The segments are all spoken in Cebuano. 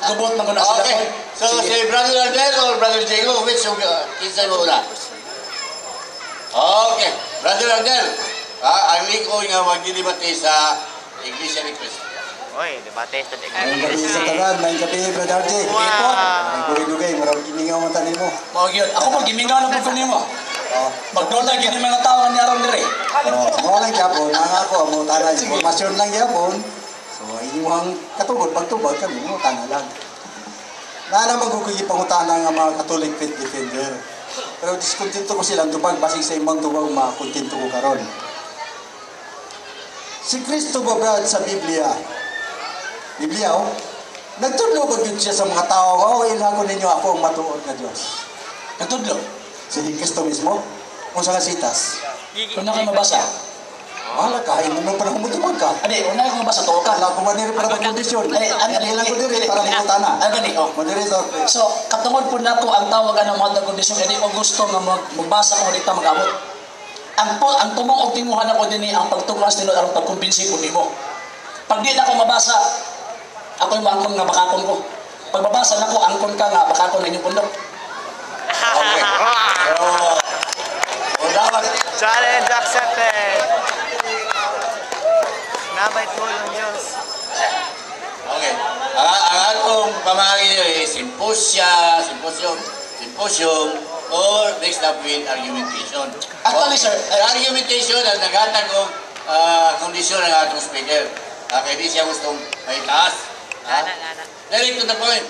Gubot man ko na sila. Okay. So, si Brother Arnel or Brother Diego, which of kinsa mo una? Okay. Brother Arnel, ang lingkod nga magdidebate sa Iglesia ni Cristo. Oy, debate sa Maayong gabi sa tanan, maayong gabi, Brother RJ. Wow. Ang dugay, murag gimingaw man ta nimo. Mao gyud. Ako pag gimingaw na pud ko nimo. Oh, Magdula gyud ni mga tao nga aron diri. oh, mao lang gyapon, ang ako mo tanan impormasyon lang gyapon. So inyong katugod pagtubag kami mo tanan lang. Na naman ko kuy pangutana nga mga Catholic faith defender. Pero diskontento ko silang tubag basig sa imong tubag makontento ko karon. Si Kristo ba, Brad, sa Biblia? Biblia, oh. Nagtudlo ba gyud siya sa mga tao? "Oh, ilhagon ninyo ako ang matuod nga Dios"? Nagtudlo. Si Kristo mismo? Kung sa sitas? Kung na kayo mabasa. Wala ka, ay mo pa humutubag ka. Adi, una ko mabasa to ka. Wala ko man diri para magkondisyon. Ay, ano, Ano lang ko diri para mangutana. Ano gani, oh. Moderator, please. So, katungod po nako ang tawag ang mga kondisyon, edi ko gusto nga magbasa ko dito mag-abot. Ang tumong og tinguhan ako dinhi ang pagtugas nino aron pagkumbinsi ko nimo. Pag di na ako mabasa, ako'y maangkon nga bakakon ko. Pagbabasa nako, angkon ka nga bakakon na inyong pundok. Okay. So, o dapat, Challenge accepted. Nabay tulong Diyos. Okay. Ang atong pamagi is symposium, or mixed up with argumentation. Actually, sir, Ang argumentation ang naghatag og kondisyon ang atong speaker. Kaya di siya gustong may taas. Ha? Nana, nana. Direct to the point.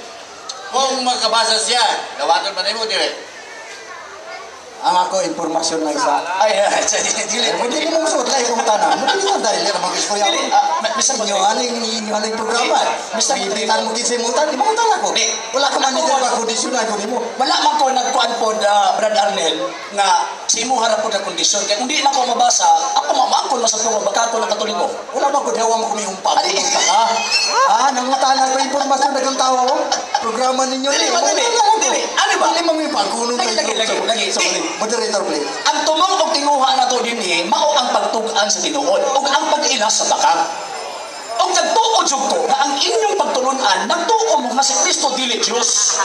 Kung magkabasa siya, dawaton pa nimo dire. Ang ako impormasyon lang sa Ay, ay, dili. Eh, hindi mo musuot lang pangutana. Mo dili na dahil ra mag-istorya Dili, ako. Mr. Inyo aning inyo aning programa. Mr. Ibitan mo gid sa imong tan, di mo ako. Di. Wala ka man Ako, diri pa kondisyonan ko nimo. Wala man ko nagkuan po, Brad Arnel, nga sa imuha ra po na kondisyon. Kaya kung di na ko mabasa, ako maangkon mas nga bakakon ang Katoliko. Wala ba ko dawa mo kumiumpa Ay. ka ka? Ah, nangutana ko impormasyon na kang tao. Programa ninyo Dili, ni. dili, dili. Ano ba? Dili mo may pagkunong Lagi, lagi, lagi, lagi. So, moderator, please. Ang tumong og tinguha nato dinhi mao ang pagtug-an sa tinuod ug ang pag-ila sa bakang. Ug nagtuo jud ko nga ang inyong pagtulun-an nagtuo mo nga si Kristo dili Dios.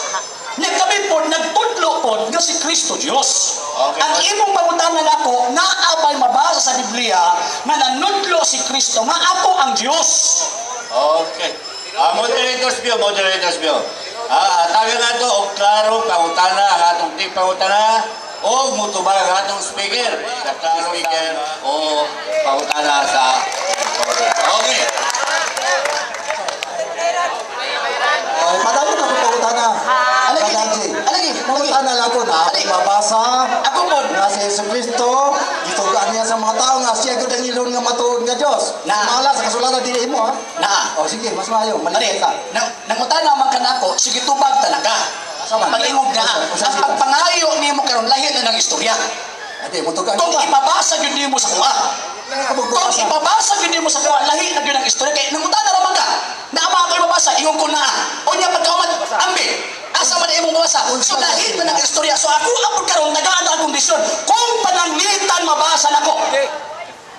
Nagkami po, nagtudlo po nga si Kristo Dios. Okay. Ang imong pangutana nako, naa ba'y mabasa sa Biblia nga nanudlo si Kristo nga ako ang Dios? Okay. Moderators view, moderators view. Taga nato og klaro pangutana ang atong tig pangutana o mutubag ang atong speaker sa klaro speaker o pangutana sa. Okay. Oh, padayon ako pangutana. Alagi, Brad RJ. Alagi, Pangutana lang ko na ako mabasa Ako po, nga si Yesu Kristo gitugaan niya sa mga tao nga siya gud ang ilon nga matuod nga Dios. Na. Mala sa kasulatan dili mo ha. Naa. Oh, sige, mas maayo, Ani, malikay ka. nang nangutana man ka nako, sige tubag talaga. Asa man? Pag-ingog na. Usa Ang siya. pagpangayo nimo karon lahi na ng istorya. Ate, mutugaan Kung ka. ipabasa gyud nimo sa kuha. Kung ipabasa gyud nimo sa kuha, lahi na gyud ang istorya kay nangutana ra man ka. Naa ako ipabasa, ingon ko naa. Unya pagkauman, ambi. Asa man imong mabasa? So lahi na ng istorya. So ako ang karon tagaan ang kondisyon. Kung pananglitan mabasa nako,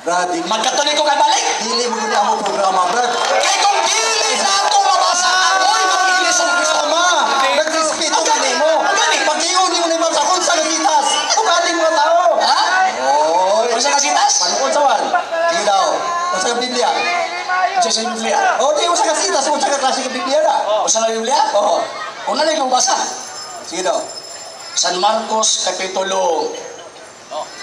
Brad, dili, magkatoliko kay balik. dili mo gud amo programa, Brad. Kay kung dili na ako mabasa, ako'y mapili sa Kristo. Tama! Nagrespeto ka nimo. Ang gani. Pag-ingon nimo ni Ma'am sa kung sa nagsitas, tugaan mga tao. Ha? Oy. Unsa ka sitas? Paano sa man? Sige daw. Unsa ka Biblia? Unsa sa Biblia? Oh, di unsa ka sitas, unsa ka klase ka Biblia na? Unsa na Biblia? Oo. Una lang kong basa. Sige daw. San Marcos Kapitulo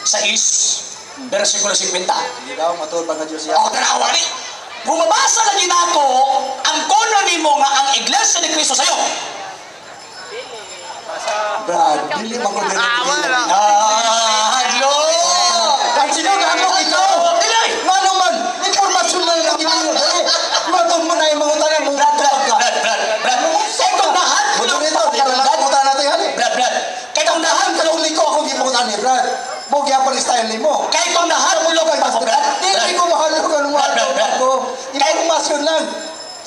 6, versikulo 50. Sige daw, matuod pa nga Diyos siya. O tanawa ni. Bumabasa lagi nako ang kono nimo nga ang Iglesia ni Cristo sayo. Brad, dili man ko dili. Ah, wala. Ah, hadlo. Ang sino gamo ikaw? Dili. Ngano man, impormasyon lang ang ginoo. Eh, matuod mo na yung mga tanan mo. Brad, Brad, Brad, Brad, Brad. Kay kung nahadlok Moderator, pa di ka lang Brad, pangutan natin hali. Brad, Brad. Kay kung nahadlok Katoliko akong gipangutan ni Brad. Mo gyapon style nimo. Kay kung nahadlok pa ko, Brad. Dili ko mahalo ka nung Brad, Brad, Brad. ko. Impormasyon lang.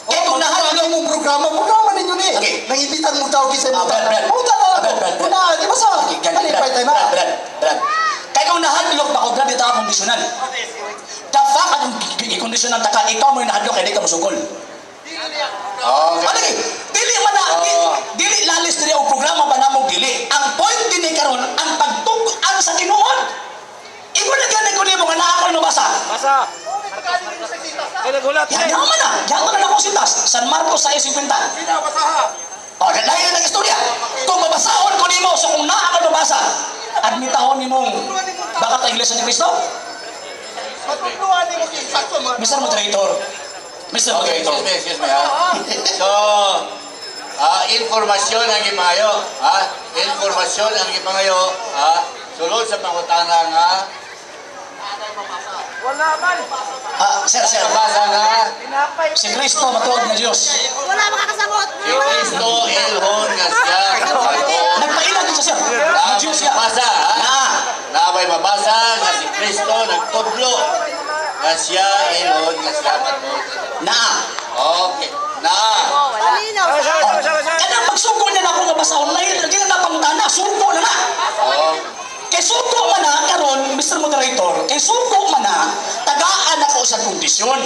Kay kung nahadlok mong programa, programa ninyo ni. Okay. Nangibitan mo tao kisay Ah, mo. Brad, Brad. Muta na lang. Ah, Brad, Brad, Brad. Una, di ba sa? Okay, ganun, Malipay Brad, tayo na. Brad, Brad, Brad. Kay kung nahadlok pa ko, Brad, dito ako kondisyonan. The fact atong ikondisyonan ta ka, ikaw mo yung nahadlok, kaya di ka musugol. Okay. Ano eh, dili man na, dili lalis diri og programa ba namo dili. Ang point dinhi karon ang pagtug-an sa tinuod. Ingon na gani ko nimo nga naa ko nabasa. Basa. Ay, nagulat. Yan yaman na. Yaman na akong sintas. San Marcos 6:50. O, dahil na istorya. Kung mabasahon ko nimo, so kung naa ka nabasa, admitahon nimong baka ta Iglesia ni Cristo? Mr. Moderator. Mr. Okay, Moderator. excuse me, ha? So, informasyon ang gipangayo, ha? Informasyon ang gipangayo, ha? Sulod sa pangutana nga, Wala man. Sir, sir. basa nga, Tinapay. Si Cristo matuod nga Diyos. Wala makakasabot. si Kristo ilhon nga siya. Nagpailan din siya, sir. Nga Diyos siya. Mabasa, ha? Naa. Nabay mabasa nga si Kristo nagtudlo nga siya ilhon nga siya matuod. Naa. Okay. Na. Paminaw. Basa, basa, basa. Kanang pagsugo niya na ako nga basahon, lahi lagi na napangutana, sugo na na. Oh. Kay sugo man na karon, Mr. Moderator, kay sugo man na, tagaan ako sa kondisyon.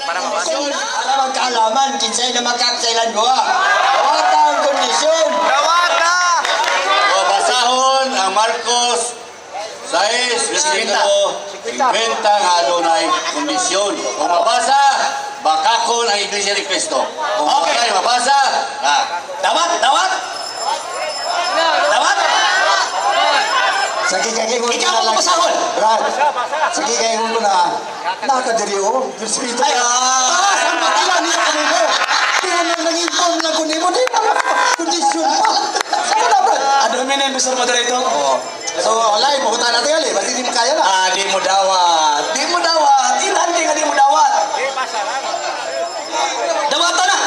Para mabasa. Kung na, Para magkaalaman, kinsay na makakailan buha. Wata ang kondisyon. Dawata! O basahon ang Marcos 6, versikulo 50 nga adunay kondisyon. Kung mabasa, bakakon ang Iglesia ni Cristo. Kung Okay. okay. mabasa, na. Dawat, dawat. Dawat. Sige kay ingon Ikaw ang mabasahon. Brad. Sige kay ingon ko na. Nakadiri oh. Respeto. Ay, Taas ang patila niya kanimo. Pero nang nang-inform lang ko nimo, di pa kondisyon pa. Sige na, Brad. Ano man Mr. Moderator? Oh. So, wala, ipapunta natin ali. Basta hindi mo kaya na. Ah, di mo dawat. Di mo dawat. Ilandi nga di mo dawat. Dawatan na.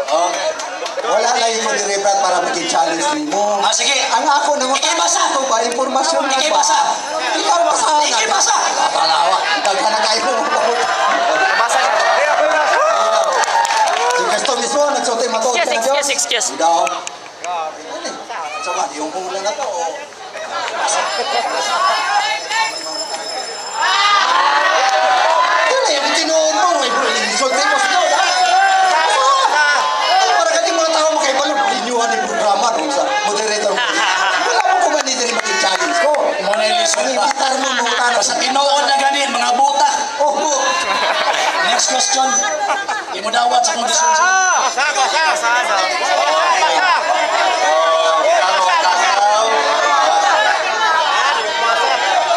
Okay. Wala lang yung diri, Brad, para maging challenge nimo. Ah, sige. Ang ako nang Ikay basa. ko ba impormasyon na Ikay ba? basa. Ikaw basa. Ikay basa. Palawa. Daghan na kayo. Basa siya. Si Gaston mismo nagsulti matuod Excuse, ka na Diyos. excuse, excuse. Ikaw. Ano eh? So, ba, yung hula na to. Oh. Yun eh, yung tinuod mo, may insulti mo sa Diyos, ha? Basa! Ay, para ka di mga tao makaibalo, linyuhan yung programa nung sa moderator. Wala mo kumani diri maging challenge ko. Mo na yung lisod Ang pa. imbitar mo mo tanong. Sa tinuod na ganin, mga buta. Oh, Next question. Di mo dawat sa kondisyon. sir. Basa, basa. Basa, basa.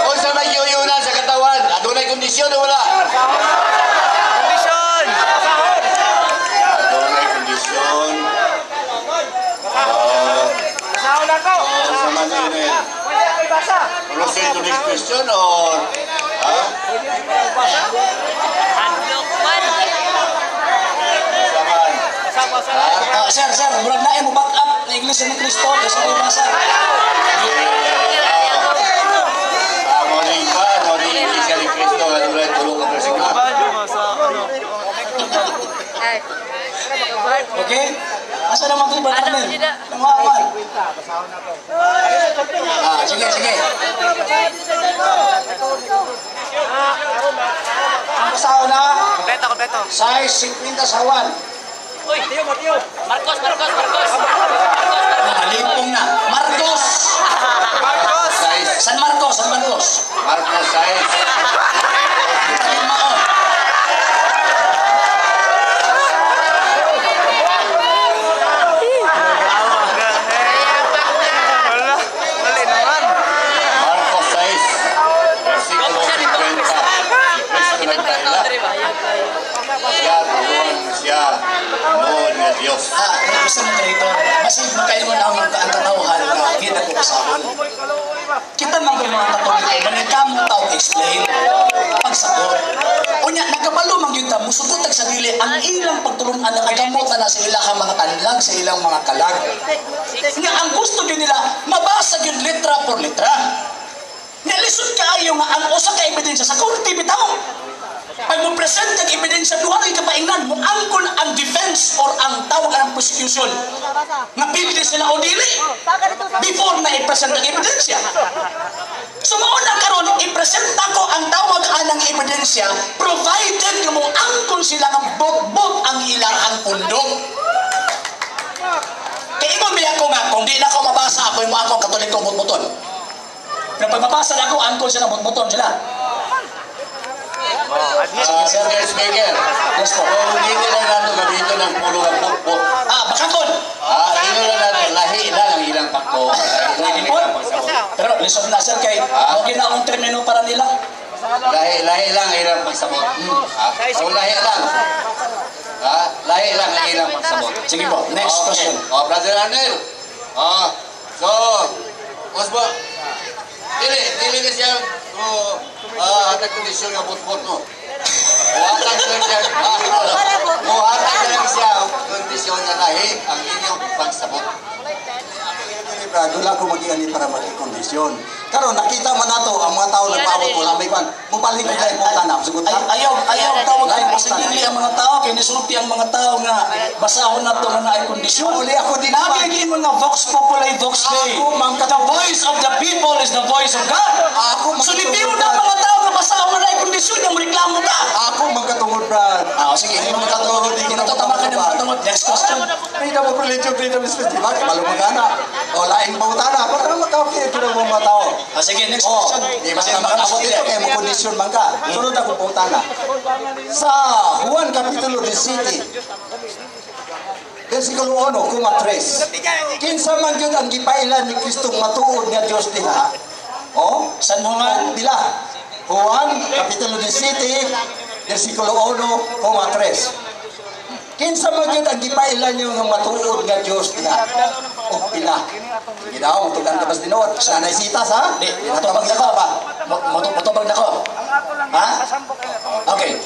Unsa may yuyunan sa katawan? Adunay kondisyon o wala? Kondisyon! Adunay kondisyon. Basahon na to. Unsa man yun eh? Proceed to next question or ha? Hadlok man. Unsa man? Ha? Ah, sir, sir, murag na mo back up na Iglesia ni Cristo kasi di basa. Ah, morning pa, morning Iglesia ni Cristo, adunay tulo ka bersikulo. Basa, Ay. Okay? Asa naman ito ba Ano, namin? hindi na. Nangaman. Ah, sige, sige. Ang basaw na, Kompleto, kompleto. size 50 sa 1. Uy. Marcos, Marcos, Marcos. Marcos, Marcos. Nalipong na. Marcos! Marcos! Size, San Marcos, San Marcos. Marcos size. Italim mao. Wala. Mali naman. Marcos 6, versikulo 50. Si Cristo nagpaila. Siya, turuan siya, noon nga Diyos. Ah, Mr. Moderator, masig makaingon ang ang katawhan nga kita ko kasabon. Kita man ko mga Katoliko, maningkamot ta og explain, pagsabot. Unya, nagkabalo man gyud ta, musugot tag sa dili ang ilang pagtulun-an nakagamot na sa ilang mga tanlag, sa ilang mga kalag. Nga ang gusto gyud nila, mabasa gyud letra por letra. Nga lisod kaayo nga ang usa ka ebidensya sa korte bitaw. Pag mo present ang ebidensya, duha kay kapaingnan mo angkon ang defense or ang tawag ang prosecution. Nga pili sila o dili before na i-present ang ebidensya. So mao na karon i-present ako ang tawag anang ebidensya provided nga mo angkon Giingon sila nga bot-bot ang ilahang pundok. Kaya ingon biya ko nga, kung di na ako mabasa, ako yung mga akong Katoliko bot-boton. Pero pag mabasa na ako, angkon sila, bot-boton sila. Admit. Sir Speaker, Yes po. kung hindi lang nato gamiton ang pulo nga bot-bot. Ah, bakakon. Ino lang nato, lahi lang ang ilang pagtuo. Lahi lang ang ilang pagsabot. Pero lisod na sir, kay okay na akong termino para nila. Lahi, lahi lang ang ilang pagsabot. So lahi lang. Lahi lang ang ilang pagsabot. Sige po, next Okay. question. Oh, Brother Arnel. So, Osbo, dili, dili na siya hatag kondisyon nga bot-bot no. Muhatag lang siya, muhatag lang siya og kondisyon nga lahi ang inyong pagsabot. Brad, wala ko mag-iani para magkondisyon. Karon nakita man nato ang mga tao nagpaabot wala may kwan. Mubalhin ko dahil punta na. Sugot Ay, ka. ayaw, ayaw tawag ay pasigili ang mga tao, kay nisulti ang mga tao nga basahon na to nga naay kondisyon. Uli ako di naman. Nabigin mo nga Vox Populi Vox Dei. Ako, mang The voice of the people is the voice of God. Ako, So nibiyo na ang mga tao nga basahon na naay kondisyon, nga reklamo ka. Ako magkatungod, Brad. Sige, Ay, magkatungod, di ko na Tama ka ng matungod. Next question. Freedom of religion, freedom of speech, di ba? Kay malumagana. O, laing pangutana. Para maka-okay ito ng mga tao. Sige, next Oh, question. di ba? Kasi Abot makaabot dito kay mo kondisyon man ka. Sunod akong pangutana. Sa Juan Kapitulo 17, versikulo 1,3. Kinsa man gyud ang gipailan ni Kristo matuod nga Dios diha? Oh, San Juan? pila? Juan Kapitulo 17, versikulo 1,3. Kinsa man gyud ang gipailan niyo nga matuod nga Dios diha? O pila? Sige daw, tugan ka bas tinuod. Sanay sitas ha? Di, matubag na ko ba? Matubag na ko. Ha? Okay.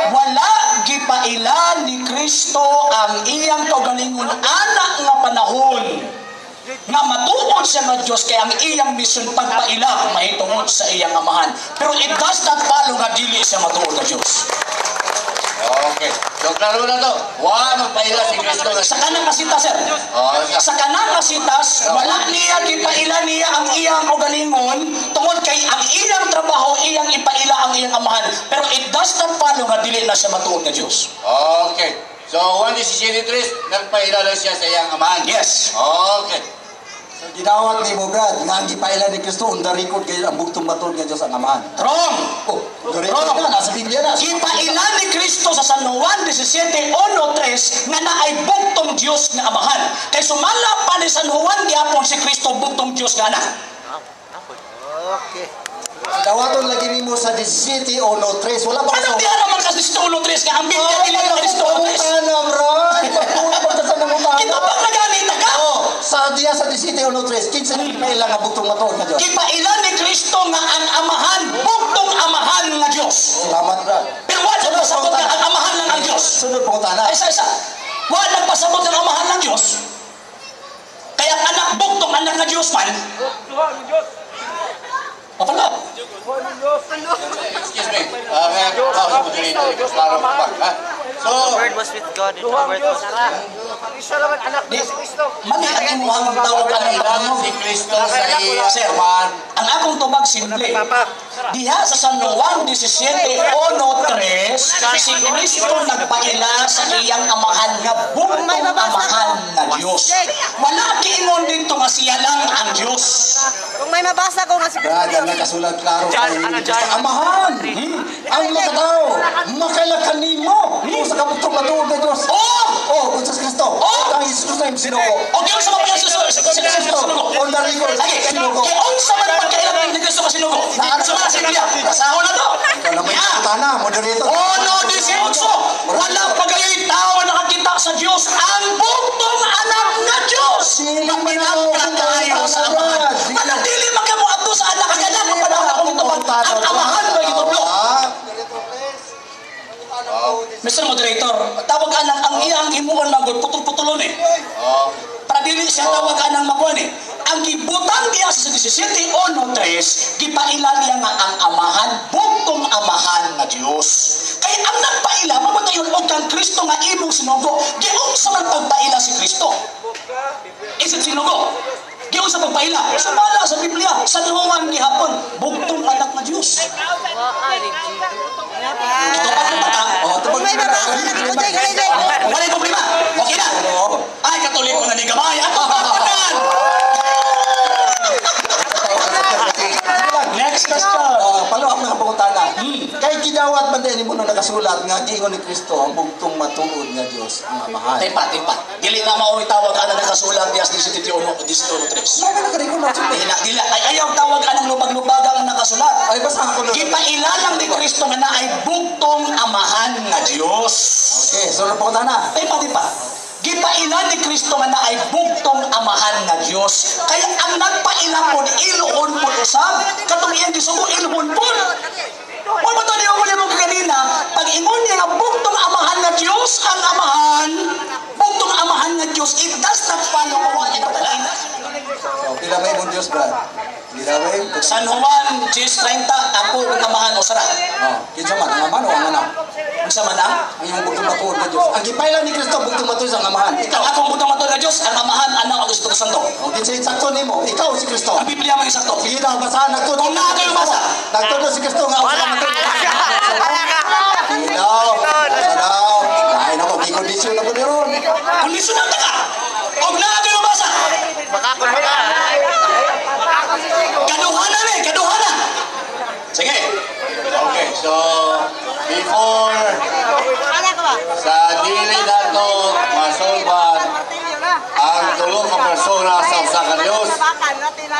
Wala gipailan ni Kristo ang iyang kaugalingon anak nga panahon nga matuod siya nga Diyos kay ang iyang misyon pagpaila mahitungod sa iyang amahan. Pero it does not follow nga dili siya matuod nga Diyos. Okay. So, klaro na to. Wa magpaila si Kristo nga Sa kanang kasita, sir. Oh, Sa kanang kasitas, wala niya gipaila niya ang iyang kaugalingon tungod kay ang iyang trabaho iyang ipaila ang iyang amahan. Pero it does not follow nga dili na siya matuod nga Diyos. Okay. So, 1:17, nagpaila lang siya sa iyang amahan. Yes. Okay. So, gidawat ni mo, Brad, nga ang gipailan ni Kristo, on the record kay ang bugtong matuod nga Diyos ang Amahan. Wrong. Oh, on the record na, nasa Biblia na. Gipailan ni Kristo sa San Juan 17:1-3 nga naay bugtong Dios nga amahan. Kay sumala pa ni San Juan gyapon si Kristo bugtong Dios nga anak. Okay. Dawaton lagi nimo sa 17:1-3. Wala pa Anong diara man ka sa 17:1-3 nga ang Biblia dili ka Kristo 1:3. Pangutana, Brad. Pagtulog ka sa nangutana. Kitubag na ganita ka. Oh, sa diya sa 17:1-3, kinsa ni gipailan nga bugtong matuod nga Diyos? Gipailan ni Kristo nga ang amahan, bugtong amahan nga Dios. Salamat, Brad. Pero wala nagpasabot nga ang amahan lang ang Dios. Sunod pangutana. Ay, isa, isa. Wala nagpasabot ng amahan ng Dios. Kaya ang anak, bugtong anak nga Dios man. Mapala. Excuse me. Sa moderator, klaro pa ba? Ha? So, The Word was with God and the Word was God. Di, mali ang imuhang tawag ka ng nagpaila si Kristo sa iyang Sir, amahan. ang akong tubag simple. Diha sa San Juan 17:1-3, si Kristo nagpaila sa iyang amahan nga bugtong amahan nga Dios. Wala kiingon dito nga siya lang ang Dios. Kung may mabasa ko nga si Brad, ang nakasulat klaro John, kay ano, John? Amahan! Ang makatao, makaila kanimo kung sa kabugtong matuod nga Diyos. Oh! Oh, kung sa Kristo. Oh! Ang Jesus Kristo ang sinugo. O kaya sa mapaya sa Kristo, on the record, Lagi, sinugo. kaya unsa man pagkailan ni Kristo ka sinugo? Sa mga Biblia, basahon na to. Ikaw na may Yeah. pangutana, moderator. 1:18, wala pa gayo'y tao nakakita sa Diyos, ang bugtong anak nga Diyos. Dili Nga man pinagkatayo sa amahan. Dili. Manang dili man kamo adto sa anak ang anak ang panahon akong gitubag. Ang amahan ba gitublo? Ah, Mr. Moderator, tawag anang ang iyang himuon magod putol-putulon eh. Oh, Para dili siya tawag anang makuan eh. Ang gibutang niya sa 17:1-3, gipaila niya nga ang amahan, bugtong amahan nga Dios. Kay ang nagpaila, mabatayon og kang Kristo nga imong sinugo, giunsa man pagpaila si Kristo? Isip sinugo. Giunsa pagpaila? Sumala sa Biblia, sa Juan gihapon, bugtong anak nga Dios. Gitubag na ta. Oh, tubag. may mabasa lagi ko, Jay. Dali, dali. Wala yung problema. Okay na. Ay, Katoliko na ni gamay. Ako tanan. Next question. Ah, follow up na pangutana. Kay gidawat man din mo na nakasulat nga giingon ni Kristo ang bugtong matuod nga Dios ang Amahan. Tepa, tepa. Dili na mao'y tawag ana nakasulat dias 17 1 17:3. Wala na nakarecord na Dili na, dili ay ayaw tawag anang lubag-lubaga ang nakasulat. Ay, basta ako na. Gipailalang ni Kristo nga naay bugtong amahan nga Dios. Okay, so na pangutana. Ay pati pa. Gipailan ni Kristo nga naay bugtong amahan nga Dios. Kaya ang nagpaila pod iluon pod usab. Katong iyang gisugo iluon pod. Wa ba to niyo mo kanina, pag ingon niya nga bugtong amahan nga Dios ang amahan, bugtong amahan nga Dios, it does not follow nga wa ipatala. So, pila may mong Dios, Brad? Pila may? San Juan 10:30, ako ang amahan o sara. Oh, kinsa man ang amahan o ang anak? Unsa man ang? Ang iyong bugtong matuod nga Dios. Ang gipailan ni Kristo bugtong matuod ang amahan. Ang akong bugtong matuod nga Dios, ang amahan, anak ug Espiritu Santo. O kinsa insakto nimo? Ikaw si Kristo. Ang Biblia man sakto. Sige daw, basahan nagtudlo. Kung naa kayo basa. Nagtudlo si Kristo nga Wala ang ka! Wala ka! Sige daw. Basa daw. Ay nako, gikondisyon na ko ni ron. Kondisyon ta ka. Og naa kayo basa. Makakon ka! Kaduhana ni, kaduhana. Sige. Okay, so before Wala ka ba? sa dili nato masulbad ang tulo ka persona sa usa ka Dios,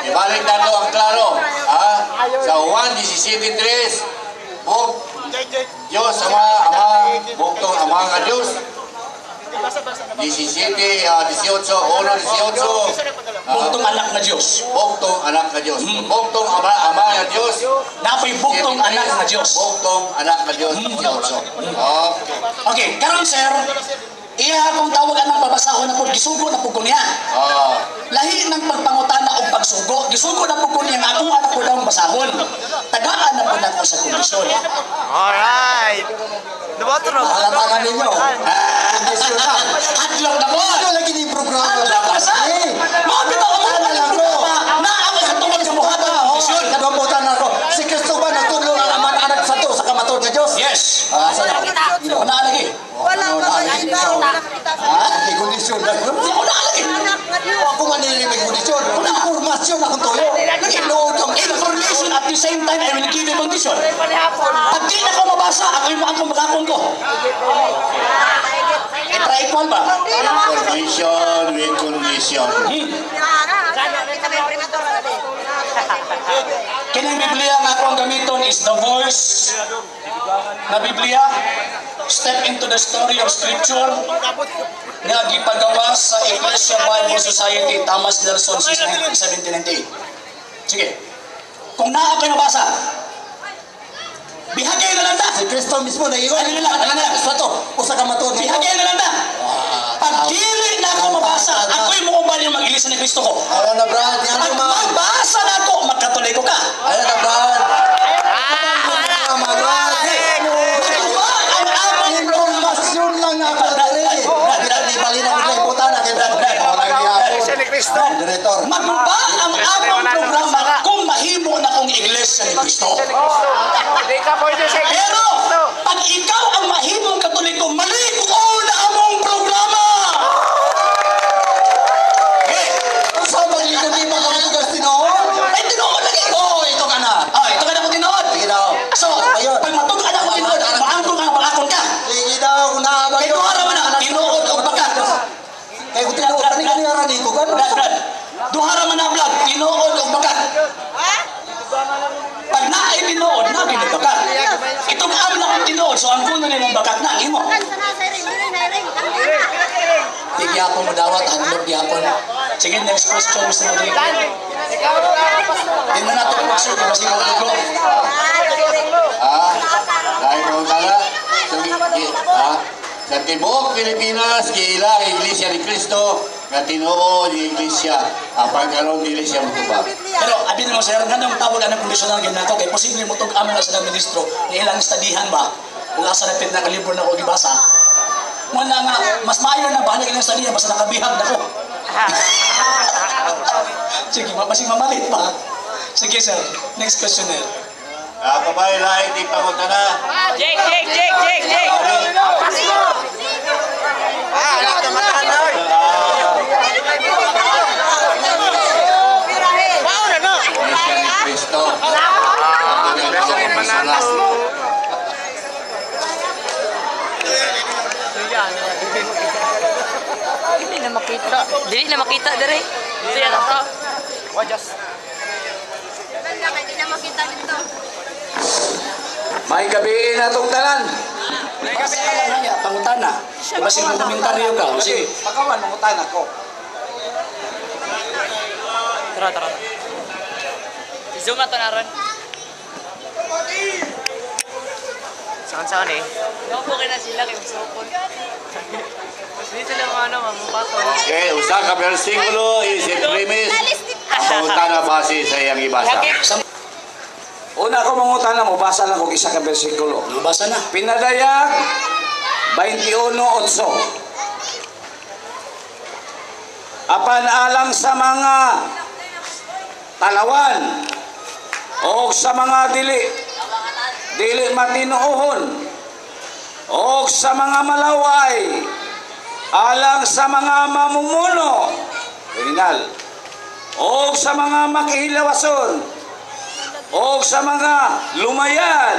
ibalik nato ang klaro, ha? Sa Juan 17:3, bug Dios Ama, Ama, bugtong Ama nga Dios. 17, 18, 1, 18, Bugtong anak nga Dios. Bugtong anak nga Dios. Bugtong Ama, Ama nga Dios. Napoy bugtong anak nga Dios. Bugtong anak nga Dios. 18. Okay. Okay, karon sir, iya akong tawag anang babasahon na pud gisugo na pud ko niya. Lahi ng pagpangutana og pagsugo, gisugo na pud ko niya nga akong anak ko daw ang basahon. Tagaan na pud nako sa kondisyon. Alright! Nabato na. Halata ninyo. Kondisyon na. Hadlok na po. Ano lagi ni programa? Hadlok na sa. Eh, Mao bitaw ang Ano lang ko? Na ang katungod sa buhaton ng kondisyon. Kadamputan na ako. Si Kristo ba nagtudlo ang amahan anak sa to sa kamatuod nga Dios? Yes. Ah, sa Una lagi. Wala ka ba? Iba, wala nakakita sa Okay, kondisyon na. Una lagi. anak nga Diyos. Ako nga nili may kondisyon. Informasyon akong tuyo. Tinuod ang Information at the same time I will give you condition. Pag di na ko mabasa, ako yung akong makakon ko. I-try ko ba? Information with condition. Kita may primator na gabi. Kining Biblia nga akong gamiton is the voice na Biblia. Step into the story of Scripture nga gipagawa sa Ecclesia Bible Society, Thomas Nelson, 1798. Sige. Kung naa kayo mabasa, bihagay na lang ta. Si Kristo mismo nag-ingon. Ano na lang, ano na lang. Sa to, usa ka matuod nga Dios. Bihagay na lang ta. Pag dili na ako mabasa, ako'y muubal yung mag-iglesia ni Kristo ko. Ayaw na Brad, yan Pag ang mga. mabasa na ako, magkatoliko ka. Ayaw na Brad. Ah! Mga Brad. Maguba ang among Informasyon lang ako diri. Brad, di bali na bigla iputana kay Brad. Brad, wala gyapon. Moderator. Maguba ang among programa kung mahimo na kong iglesia ni Kristo. Pero, pag ikaw ang mahimong Katoliko, maliko na among programa! Okay. Sa magligo ni mga kamatugas tinuod? Ay, tinuod lagi! Oh, ito ka na. Ah, ito ka na ko tinuod. Sige daw. So, Ayun. pag matug-an ako tinuod, maangkon ka, makakon ka. Sige daw, kung naabang Kay duha ra man na, tinuod o bakat. Kay kung tinuod, kani kani ara dito kan. Brad, Brad. Duha ra man na vlog, tinuod o bakat. Pag naay tinuod, na bakat. Itong am na kong tinuod, so ang kuno nila bakat na, imo. Di gyapon mo dawat, handlog gyapon. Sige, next question, Mr. Rodrigo. Di mo na ito po, sir, kasi mo dugo. Ah, dahil mo tala, sa tibuok Pilipinas, giila ang Iglesia ni Cristo nga tinuod ang Iglesia, apan karon dili siya motubag. Pero, abi mo, sir, ganong tawag anang kondisyon ang ginako, kay posible mo tug aman na sa ministro, nga ilang studyhan ba, kung asa na na kalibro na ko gibasa. Wala nga, mas maayo na bahala ilang studyhan, basta nakabihag na ko. Sige, masig mamalit pa. Sige, sir. Next questionnaire. Ah, kabay lahi di pangutana. Jake, Jake, Jake, Jake, Jake! Manalo. Dili na makita. Dili na makita dire. Dili na to. Ganda kay di na makita dito. May gabi na itong tanan. Basa ka lang hanya, pangutana. Diba sige komentaryo ka? O sige. Pagkawan, mangutana ko. Tara, tara. Zoom na to na ron. Saan saan eh? Naupo na sila kay masukon. Hindi sila ano, mamupato. Okay, usa ka bersikulo is a premise. Pangutana base sa iyang ibasa. Una ko mangutana mo, basa lang og isa ka bersikulo. Basa na. Pinadayag 21:8. Apan alang sa mga talawan o sa mga dili dili matinuohon o sa mga malaway alang sa mga mamumuno kriminal o sa mga makihilawason o sa mga lumayan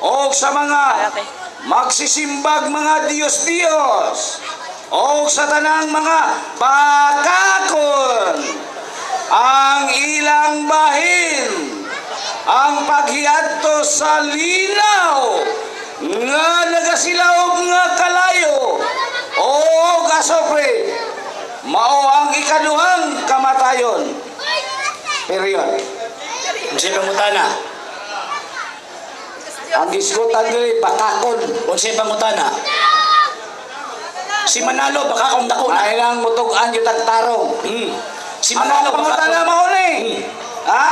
o sa mga magsisimbag mga Diyos-Diyos o sa tanang mga bakakon ang ilang bahin ang paghiadto sa linaw nga nagasilaob nga kalayo o kasopre mao ang ikaduhang kamatayon, period. Unsay pangutana? Ang gisgutan diri bakakon. Unsay pangutana? Si Manalo baka kung dako na. Ay lang mutug-an yung tagtarong. Si Ang Manalo baka pangutana mao ni. Ha?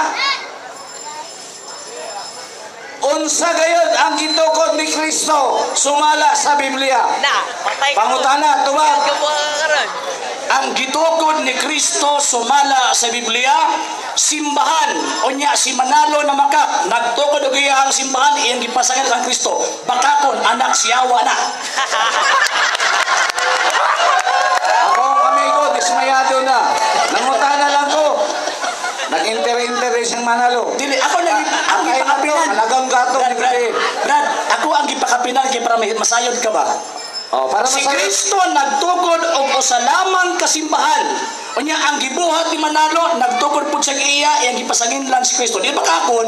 Unsa gayud ang gitukod ni Kristo sumala sa Biblia? Na, patay ka. Pangutana, tubag. Gawa ka karon. Ang gitukod ni Kristo sumala sa Biblia, simbahan. Unya si Manalo na makak nagtukod og iya ang simbahan, iyang gipasangil ang Kristo. Bakakon anak siyawa na. Ako ang amigo, dismayado na. Nangutana lang ko. Nag-inter-inter siyang Manalo. Dili ako lang ang Ay, gipakapinan. Alagang gato. Brad, Brad, Brad, ako ang gipakapinan kay para masayod ka ba? Oh, para Si masayod. Kristo nagtukod og usa lamang kasimbahan. Unya ang gibuhat ni Manalo nagtukod pud siya iya, iyang gipasangin lang si Kristo. Di ba kakon?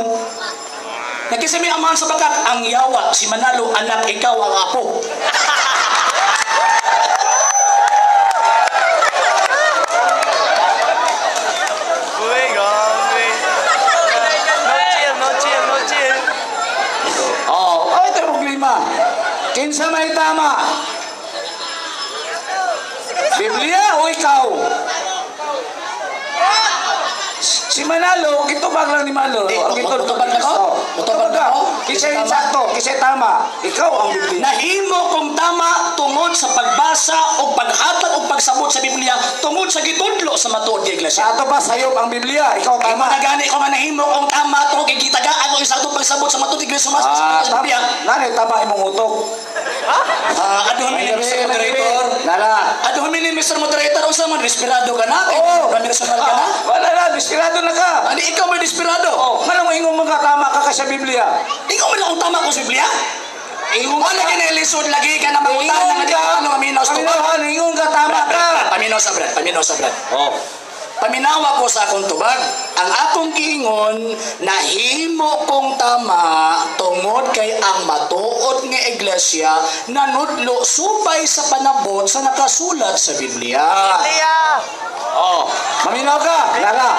Nagkisa may amahan sa bakak, ang yawa, si Manalo, anak, ikaw ang apo. Uy, grabe. No chill, no chill, no chill. Oh, ay ito problema. Kinsa may tama? Biblia o ikaw? Si Manalo, gitubag lang ni Manalo. Di, Ang gitubag mutubag ni ako? Kristo. Mutubag Mutubag ka. ako? Kinsa insakto, kinsa tama. Ikaw ang Biblia. Nahimo kong tama tungod sa pagbasa o paghatag o pagsabot sa Biblia tungod sa gitudlo sa matuod nga iglesia. Sa ato pa sayop ang Biblia, ikaw Kay tama. mo na gani ko nga nahimo kong tama tungod kay gitagaan ko isa atong pagsabot sa matuod nga iglesia mas Ah, sa tama. Biblia. Nani tama imong utok. Ah, adhom ni Mr. Moderator. Nala. Adhom ni Mr. Moderator, unsa man desperado ka na? Kay Oo. personal ka na? Ah, wala na, desperado na ka. Ani ikaw may desperado. Oh, nganong ingon mo ka tama ka ka sa Biblia? Ikaw man akong tama ko sa Biblia. Ingon Wala ka na lisod lagi ka na mangutan Ingon nga di ka. ka ano maminaw sa tubag. Paminawan, ingon ka tama ka. Paminaw sa brad, paminaw sa brad. Oh. Paminawa ko sa akong tubag. Ang akong giingon, nahimo kong tama tungod kay ang matuod nga iglesia nanudlo subay sa panabot sa nakasulat sa Biblia. Biblia! Oh, maminaw ka, Lara.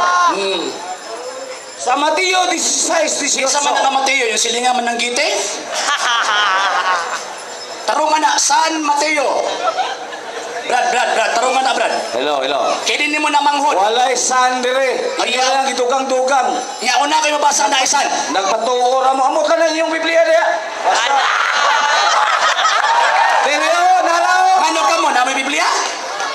Sa Mateo 16:18. Kinsa man ang Mateo, yung silinga man ng gite? Tarungan na, San Mateo? Brad, Brad, Brad, tarungan na, Brad. Hello, hello. Kaya din mo na manghod. Walay san dire. Ay, Ay, lang gidugang-dugang. Nga una kayo mabasa na isan. Nagpatuo ra mo. Amo ka na yung Biblia diya. Basta. Dire oh, nara oh. Ano ka mo, na may Biblia?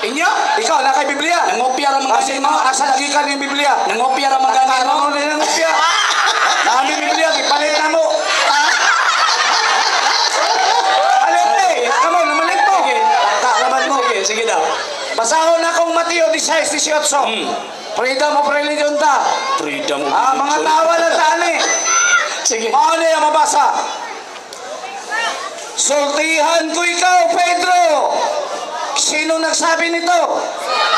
Inyo? Ikaw na kay Biblia. Nangopya ra man Kasi gani mo. mo asa lagi ka ng Biblia. Nangopya ra man gani mo. Ano na yung ngopya? Nami Biblia gipalit na mo. Palit eh. Kamo namalit mo. Taka raman mo. Sige, sige daw. Basahon na akong Mateo 16:18. Freedom of religion ta. Freedom of Ah, mga religion. tawa lang taan eh. Sige. Mao ni ang mabasa. Sultihan ko ikaw, Pedro. Sino nagsabi nito?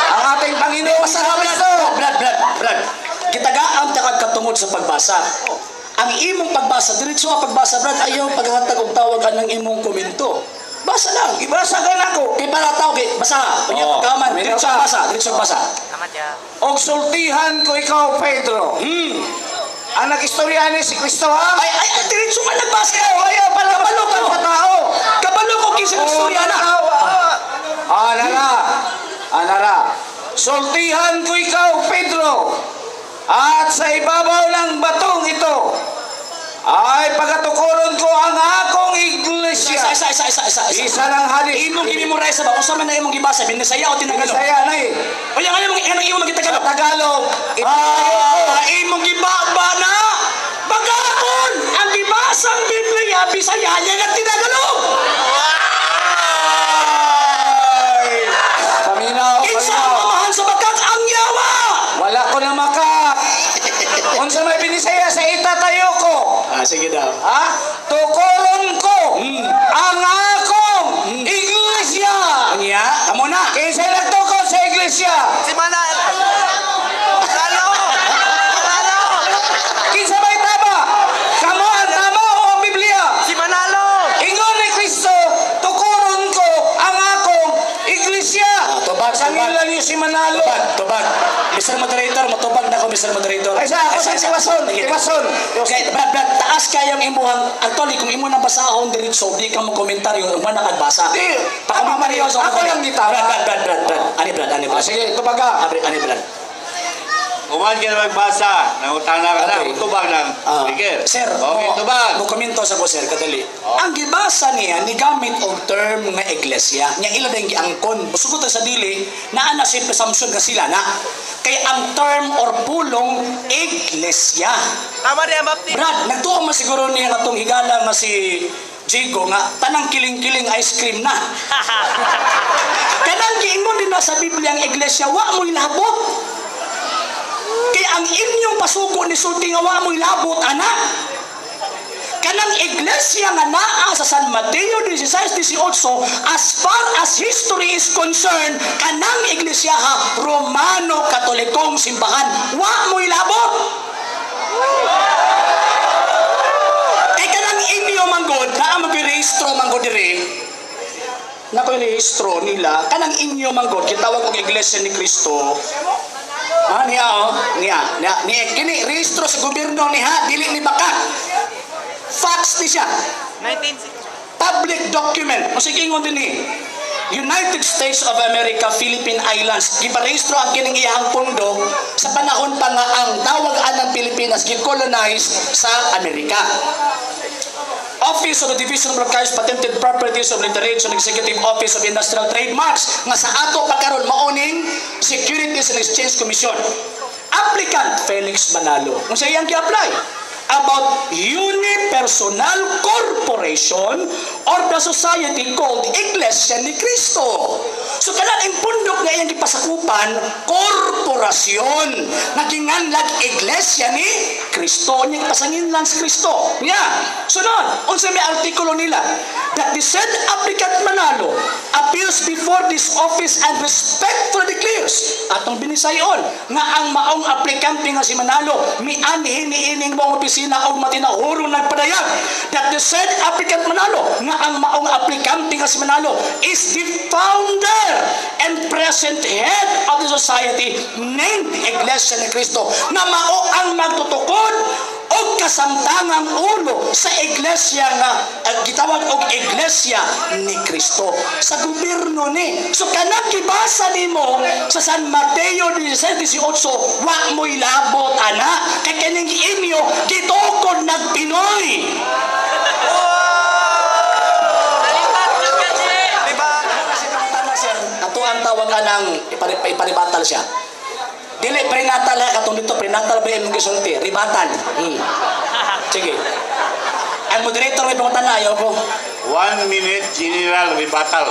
Ang ating Panginoon Basta sa Brad, Kristo. Brad, Brad, Brad. Gitagaan ta kag katungod sa pagbasa. Ang imong pagbasa, diretso ang pagbasa, Brad, ayaw paghatag og tawag anang imong komento. Basa lang. Ibasa ka na ko. Kay para tao kay basa. Unya Oh, pagkaman, minaw diretso ka. ang basa, diretso ang basa. Tama siya. Og sultihan ko ikaw, Pedro. Ang nag-istorya ni si Kristo, ha? Ay, ay, ay, diretso man nagbasa. Ayaw, ayaw pala Kabalo ko. sa tao. Kabalo ko kinsa istorya na. Ah, nara. Ah, nara. Sultihan ko ikaw, Pedro. At sa ibabaw ng batong ito, ay pagkatukuron ko ang akong iglesia. Isa, isa, isa, isa, isa, isa. Isa lang halis. Imong gimemorize ba? Unsa man na imong gibasa? Binisaya o Tinagalog? Bisaya na eh. Unya nga imong anong imong Sa gitagalog? Tagalog, Ah, imong gibaba na. Bagakon ang gibasang Biblia Bisaya niya nga Tinagalog. Ay! Paminaw, Kinsa ang paminaw. mamahan sa bakak ang yawa. Wala ko na maka. Unsa may binisaya sa itatayo ko. Ah, sige daw. Ha? Tukuron ko ang akong iglesia. Unya, amo na. Kinsa nagtukod sa iglesia? Si Manalo! Manalo! Manalo! Kinsa may tama? Kamo ang tama o ang Biblia? Si Manalo! Ingon ni Kristo, tukuron ko ang akong iglesia. Ah, tubag, Sangilan niyo si Manalo. Tubag, tubag. Mr. Moderator, matubag na ako, Mr. Moderator. Ay sa ako sa Tiwason, Tiwason. Okay, Brad, Brad, taas kayang imuhang, actually, kung imo nang basahon diretso, di ka mo komentaryo, uma nakagbasa. Di, Pakomentaryo sa ako lang gitara. Brad, Brad, Brad, Brad, Brad. Ani, Brad, ani, Brad. Ah, sige, tubaga. Ani, ani, Brad. Human ka na magbasa. Nangutana ka na. Okay. Tubag lang. Ah, Speaker. Sir, Okay, tubag. mo komento sa ko sir kadali. Ang gibasa niya ni gamit og term nga iglesia. Nya ila din giangkon. Musugot sa dili naa na si presumption ka sila na kay ang term or pulong iglesia. Tama rin ang Baptist. Brad, nagtuo man siguro niya katong higala nga si Jigo nga tanang kiling-kiling ice cream na. Kanang giingon din na sa Biblia ang iglesia, wa mo'y labot. Kaya ang inyong pasugo ni sulti nga wa mo'y labot, anak. Kanang iglesia nga naa sa San Mateo 16:18, as far as history is concerned, kanang iglesia ha, Romano Katolikong simbahan, wa mo'y labot. Kay kanang inyo manggod, naa magirehistro manggod diri. Nako rehistro nila, kanang inyo manggod, gitawag og Iglesia ni Cristo. Ah, niya oh, niya, niya, niya, kini rehistro sa gobyerno ni ha, dili ni baka. Fax ni siya. 1960. Public document. O sige, ingon din eh. United States of America, Philippine Islands. Giparehistro ang kining iyahang pundo sa panahon pa nga ang tawag anang Pilipinas gicolonize sa Amerika. Office of the Division of Archives, Patented Properties of Literature, Executive Office of Industrial Trademarks nga sa ato pa karon maoning Securities and Exchange Commission. Applicant Felix Manalo. Kung sa iyang gi-apply about unipersonal corporation or the society called Iglesia ni Cristo. So kanang ang pundok nga iyang gipasakupan, korporasyon. Naginganlag Iglesia ni Cristo. Nya pasanginlan si Cristo. Nya. Sunod, unsa may artikulo nila? That the said applicant Manalo appears before this office and respectfully declares atong binisayon nga ang maong aplikante nga si Manalo mianhi niining maong opisina og matinahurong nagpadayag that the said applicant Manalo nga ang maong aplikante nga si Manalo is the founder and present head of the society named Iglesia ni Cristo na mao ang magtutukod og kasamtangang ulo sa iglesia nga gitawag og Iglesia ni Kristo sa gobyerno ni. So kanang gibasa nimo sa San Mateo 16:18, wa mo'y labot ana kay kining inyo gitukod nag Pinoy. Diba? Ato ang tawag anang iparibatal siya. Dili prenatal ha katong dito prenatal ba imong gisulti? Ribatal. Sige. Ang moderator may pangutana ayaw ko. 1 minute general rebuttal.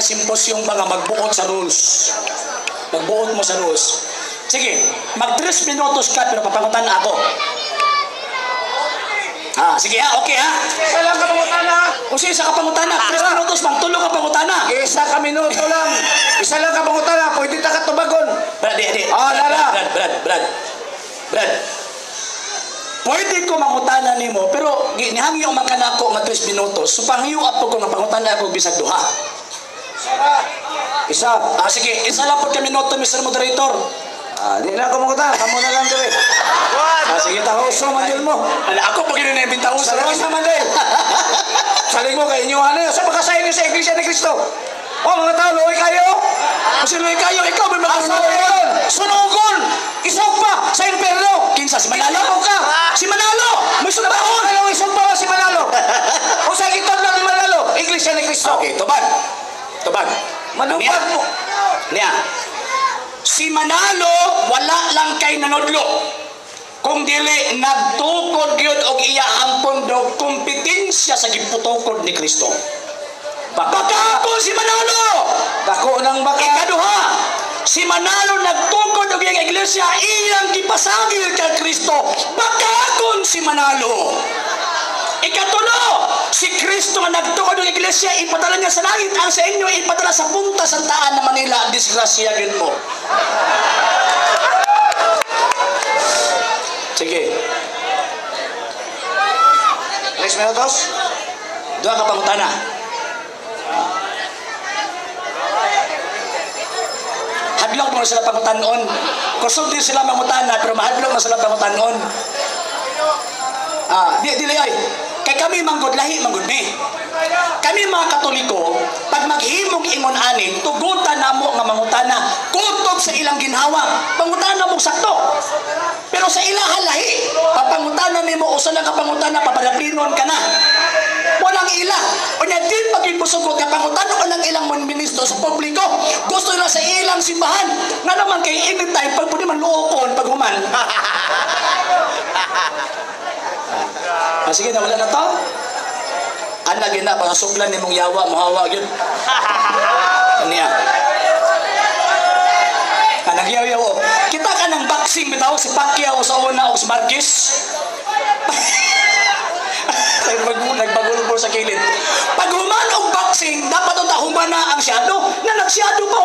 na simposium ba nga magbuot sa rules. Magbuot mo sa rules. Sige, mag 3 minutos ka pero papangutan ako. Ah, sige ha, okay ha. Isa lang ka pangutana. O sige, isa ka pangutana. 3 minutos bang tulo ka pangutana. Isa ka minuto lang. Isa lang ka pangutana. Pwede ta ka tubagon. Brad, di, di. Ah, Lara. Brad, Brad, Brad. Brad. Pwede ko mangutana nimo pero nihangyo man kanako nga 3 minutos. So panghiyo apo ko nga pangutana ako bisag duha. Isa. Ah, sige, isa lang pod ka minuto, Mr. Moderator. Ah, di na ako mangutana. Kamo na lang diri. What? Ah, sige, Tahoso man yun mo. Ala, ako pag yun na ibintahon Sa lang man din. Saling mo kay inyo ano. Sa pagkasayin niyo sa Iglesia ni Cristo. O mga tao, luoy kayo. Kasi luoy kayo, ikaw may mga Asa yun? Sunugon! Isugpa sa impyerno! Kinsa si Manalo? Itlapog ka! Si Manalo! May sumbahon! Ano isugpa si Manalo? O sa gitan ni Manalo? Iglesia ni Cristo. Okay, tubag. Tubag. Manupad mo. Niya. Si Manalo wala lang kay nanudlo. Kung dili nagtukod gyud og iya ang pondo kompetensya sa giputukod ni Kristo. Baka si Manalo! Dako ng baka. Ikaduha, si Manalo nagtukod og iyang iglesia iyang gipasagil kay Kristo. Bakakon si Manalo. Ikatulo, si Kristo nga nagtukod og iglesia ipadala niya sa langit, ang sa inyo ipadala sa punta sa taan na Manila, disgrasya gyud mo. Sige. 3 minutos. Duha ka pangutana. Hadlok mo sila pangutanon. Kusog din sila mangutana pero mahadlok na sila pangutanon. Ah, di dili ay. Kay kami manggod lahi manggod ni. Kami mga Katoliko, pag maghimog ingon ani, tugutan namo nga mangutana kutob sa ilang ginhawa. Pangutana mo sakto. Pero sa ilaha lahi, papangutana nimo usa lang ka pangutana, papadaplinon ka na. Walang ila. Unya di pag yun musugot nga pangutana ng ilang ministro sa publiko. Gusto nila sa ilang simbahan. Nga naman kay anytime pag pwede man luokon pag human. Ah, sige, nawala na to. Ana gina para suglan nimong yawa mohawa gyud. Niya. Ah, nagyaw-yaw. Oh. Kita ka ng boxing bitaw si Pacquiao sa una og si Marquez. Nagbagulbol sa kilid. Pag human og boxing, dapat unta human na ang siyado. Na nagsyado pa